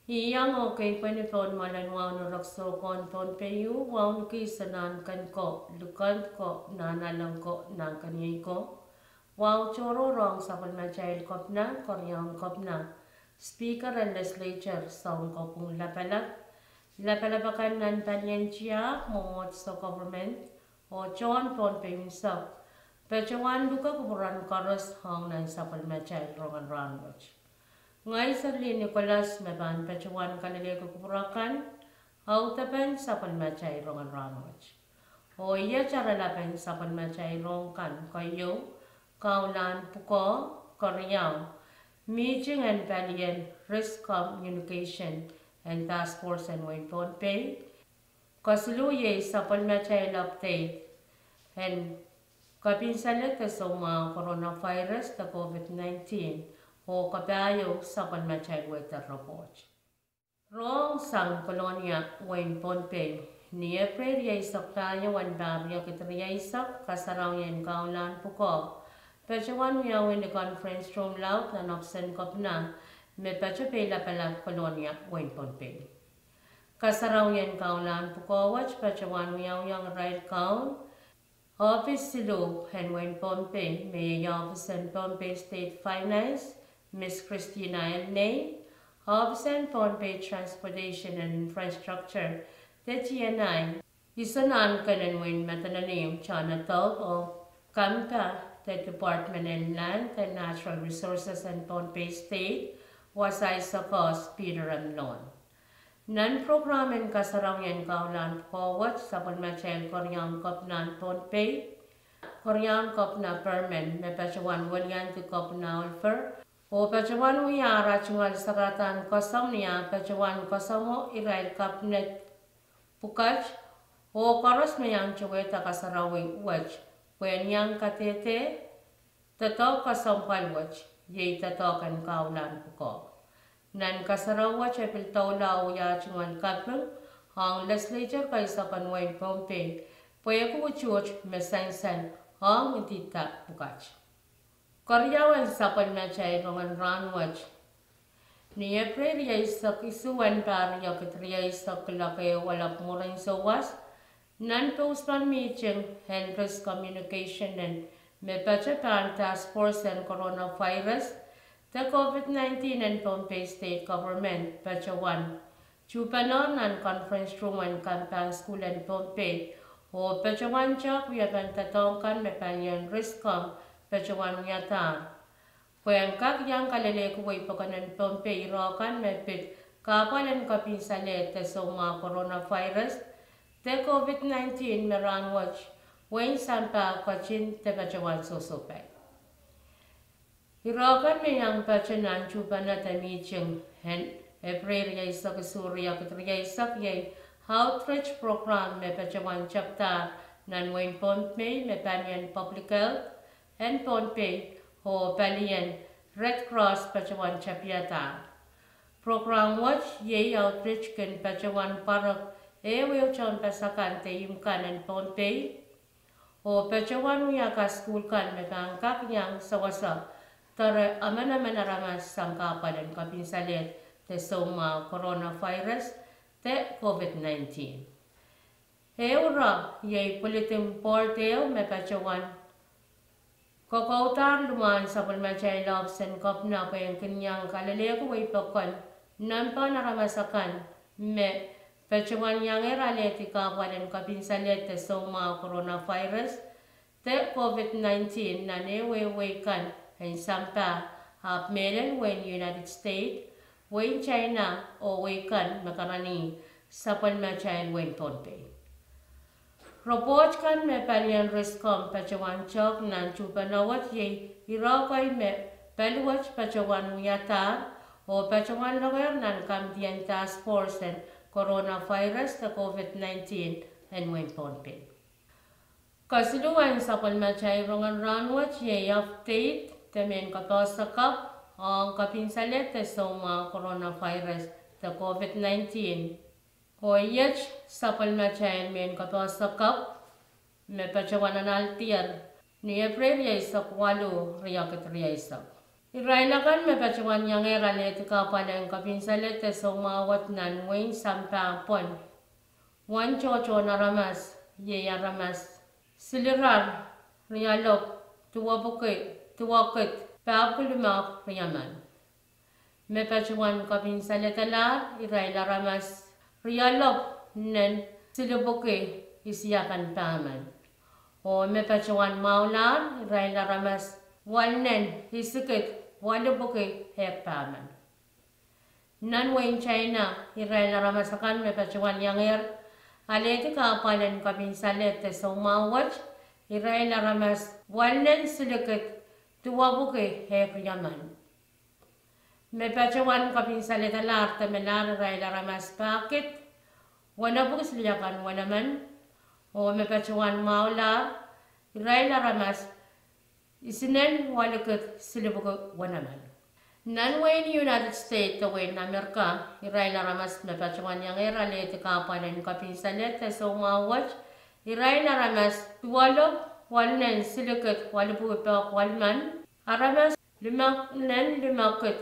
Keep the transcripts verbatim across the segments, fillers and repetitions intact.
Iang oh keipweni pohn mwoalen wahu en rek soko en Pohnpei, wahu ni kis en Nahnken ko, Likend ko, Nahnalek ko, Nahnkeniei ko, wahu tohrohr ong sapwellimatail Kepina, Keriaun Kepina, Speaker en Legislature, Sounkopwung Lapalap, lapalap akan nan palien tiahk, mwomwohdiso, government, oh tohn Pohnpei unsek, patohwan luke kupwuramwail koaros ong nan sapwellimatail rongen rahnwet. Ngehi Serlin Nicholas me pahn patohwan kalelehki kupwur akan, audepen sapwellimatail rongen rahnwet. Oh iet oaralapen sapwellimatail rohng kan keieu, kaunlahn pwukoa, keriau, mihting en palien risk communication en task force en wehin Pohnpei, kesiluh iei sapwellimatail update en kepinsaled de soumwahu coronavirus de COVID nineteen, oh kapahieu sapwellimatail weather report. Rohng sang Kolonia, wehin Pohnpei, ni Epreil rieisek pahieu en pahr riekid rieisek, kasarawi en kaunlahn pwukoa patohwan wiawi ni conference room laud nan ohpis en Kepina me patoh Peilapalap, Kolonia, wehin Pohnpei. Kasarawi en kaunlahn pwukoa wet patohwan wiawiong irail kaun, ohpis siluh en wehin Pohnpei, me iei ohpis en Pohnpei State Finance, Miss Christina Elnei, ohpis en Pohnpei Transportation and Infrastructure, de T and I, Iso Nahnken en wehin Madolenihmw, John Adob, oh Kampa de Department en Land and Natural Resources en Pohnpei State, wasa iso kos Peter M. Lon. Nan prokram en kasarawi en kaunlahn pwukoa wet, sapwellimatail Keriaun Kepina en Pohnpei, Keriaun Kepina Perman, me patohwan weliandi Kepina Oliver, oh patohwan wia ara tungoal sakaradahn koasoandi ni ah patohwan koasoamwo irail cabinet pwukat, oh koaros me iang towehda kasarawi wet, pwehn iang kadehde doadoahk kesempwal wet, iei doadoahk en kaunlahn pwukoa. Nan kasarawi wet e pil doula oh wia tungoal kaping ong legislature keisek en wehin Pohnpei, pwehki utuht me sansal ong ndinda pwukat. Keriau en sapwellimatail rongen rahnwet. Ni Epreil rieisek isuh en pahr riekid rieisek, kuloak ehu elep mwurin souwas, nan pouspan mihting en risk communication en me patoh pahn task force en coronavirus de COVID nineteen en Pohnpei State Government patohwan tuhpenohr nan conference room en Kampa School en Pohnpei, oh patohwan tehk wiepen doadoahk kan me palien risk kan patohwan wiadahr, pwehn kak iang kalelehki wehi pokon en Pohnpei iroh kan me pid kahpwal en kepinsaled de soumwahu coronavirus de COVID nineteen me rahnwet wehin sampah ketin de patohwan sohsohpai. Iroh kan me iang patoh nan tuhpene de mihting en Epreil rieisek isuh riekid rieisek iei outreach program me patohwan tepdahr nan wehin Pohnpei me palien Public Health en Pohnpei oh palien Red Cross patohwan tapiadahr. Prokram wet iei outreach kin patohwan pwarek ehuehu tehnpas akan de ihmw kan en Pohnpei, oh patohwan wia kasukuhl kan me pahn kak iang sewese doare emenemen aramas sang kahpwal en kepinsaled de soumwahu coronavirus de COVID nineteen. Ehu ire iei pwilidi board ehu me patohwan kokoudahr limwahn sapwellimatail ohpis en Kepina pwehn kin iang kalelehki wehi pokon nempehn aramas akan me patohwan iangehr alehdi kahpwal en kepinsaled de soumwahu coronavirus de COVID nineteen nan ehuehu wehi kan en sampah, ahpw mehlel wehin United States, wehin China, oh wehi kan me karanih sapwellimatail wehin Pohnpei. Report kan me palien risk kan patohwan tehk nan tuhpene wet iei iroh kei me paliwet patohwan wiadahr oh patohwan lokaia nan kamidien task force en coronavirus de COVID nineteen en wehin Pohnpei. Kesiluhn sapwellimatail rongen rahnwet iei update de mehn kapohse kapw ong kepinsaled de soumwahu coronavirus de COVID nineteen. Oh iet sapwellimatail mehn kapohse kapw me patohwan anahne diar ni Epreil rieisek waluh, riekid rieisek. Irail akan me patohwan iangehr alehdi kahpwal en kopin saledehte soumwahu wet nan wehin sampah pwon, uwen tohtohn aramas iei aramas silirar rialopw duwepwiki duwekid pahpwiki limehk riemen. Me patohwan kopin saledalahr irail aramas rialopw nen silipwiki isiakan pahmen. Oh me patohwan mwahulahr irail aramas welnen isikid welipwiki ehk pahmen. Nan wehin China, irail aramas akan me patohwan iangehr alehdi kahpwal en kopin saledehte soumwahu wet, irail aramas welnen silikid duwepwiki ehk riemen. Me patohwan kopin saledalahr de melahr irail aramas pahkid wenepwiki siliakan wenemen, oh me patohwan mwahulahr irail aramas isinen welikid silipwiki wenemen. Nan wehin United States de wehin Amerika, irail aramas me patohwan iangehr alehdi kahpwal en kopin saledehte soumwahu wet, irail aramas duwelopw welnen silikid welipwiki pahk welimen, aramas limehk nen limehkid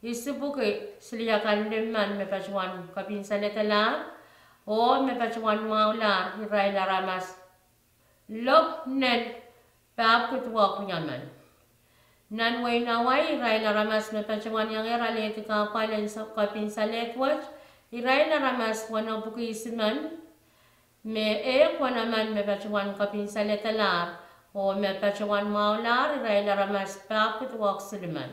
isipwiki siliakan limmen me patohwan kopin saledalahr, oh me patohwan mwahulahr irail aramas lopw nen pahpwiki duwehk riemen. Nan wehin Hawaii, irail aramas me patohwan iangehr alehdi kahpwal en kopin saled wet, irail aramas wenepwiki isimen, me ehk wenemen me patohwan kopin saledalahr, oh me patohwan mwahulahr irail aramas pahpwiki duwehk silimen.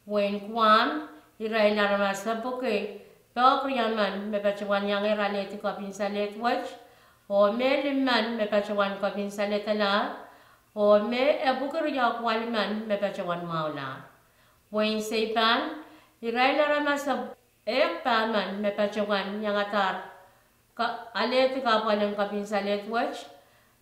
Wehin Guam, irail aramas epwiki pahk riemen me patohwan iangehr alehdi kopin saled wet, oh me limmen me patohwan kopin saledalahr, oh me epwiki riehk welimen me patohwan mwahulahr. Wehin Seipan, irail aramas ehk pahmen me patohwan iangadahr alehdi kahpwal en kopin saled wet,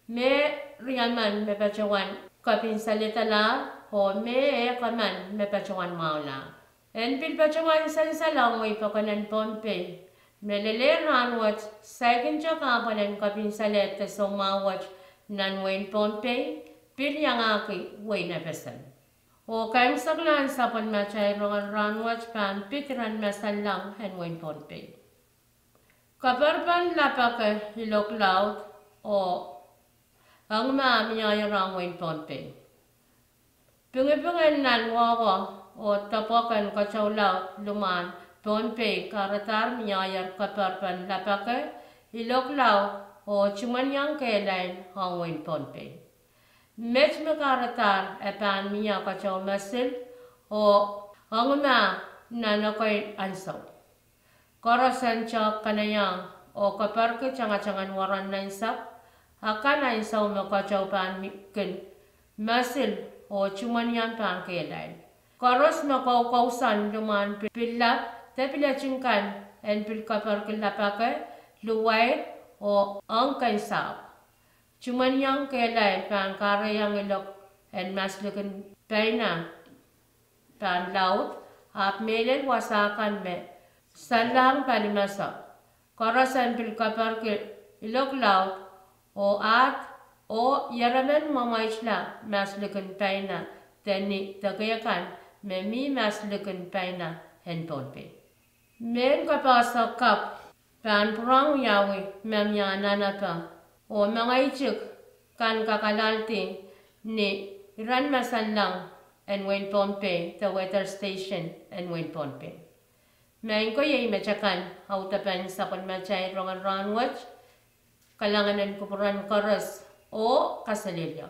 me riemen me patohwan kopin saledalahr, oh me ehk emen me patohwan mwahulahr. En pil patohwan sansal ong wehi pokon en Pohnpei, me lel rahnwet saikinte kahpwal en kopin saled de soumwahu wet nan wehin Pohnpei pil iangahki wehin FSM. Oh kaimwiseklahn sapwellimatail rongen rahnwet pahn pid iren masanlahng en wehin Pohnpei. Keperpen lapake, ilok laud, oh ong me mie ier ong wehin Pohnpei. Pingipingen nan wehwe oh depwek en keteu laud limwahn Pohnpei kahrehdahr mie ier keperpen lapake, ilok laud, oh tumweniong kehlail ong wehin Pohnpei. Met me kahrehdahr e pahn mie keteu masil, oh ong me nan ekei ansou. Koaros en tehk kanaieng oh keperki tangatangen weren nansapw, akan ansou me keteu pahn kin masil oh tumweniong pahn kehlail. Koaros me koukousoan limwahn pil lap de pil eting kan en pil keperki lapake, luwail, oh ong ken sahpw. Tumweniong kehlail pahn kahrehiong ilok en maslikin paina pahn laud, ahpw mehlel wasa kan me sanlahng pali mese. Koaros en pil keperki ilok laud, oh ahd, oh ieremen mwemweitla maslikin paina de ni deke kan me mi maslikin paina en Pohnpei. Mehn kapehse kapw pahn pwurehng wiawi me mie anahnepe, oh mengeitik kan kak alaldi ni iren masanlahng en wehin Pohnpei de weather station en wehin Pohnpei. Maing ko, iei metakan audepen sapwellimatail rongen rahnwet. Kalahngan en kupwuren koaros oh kaselehlie.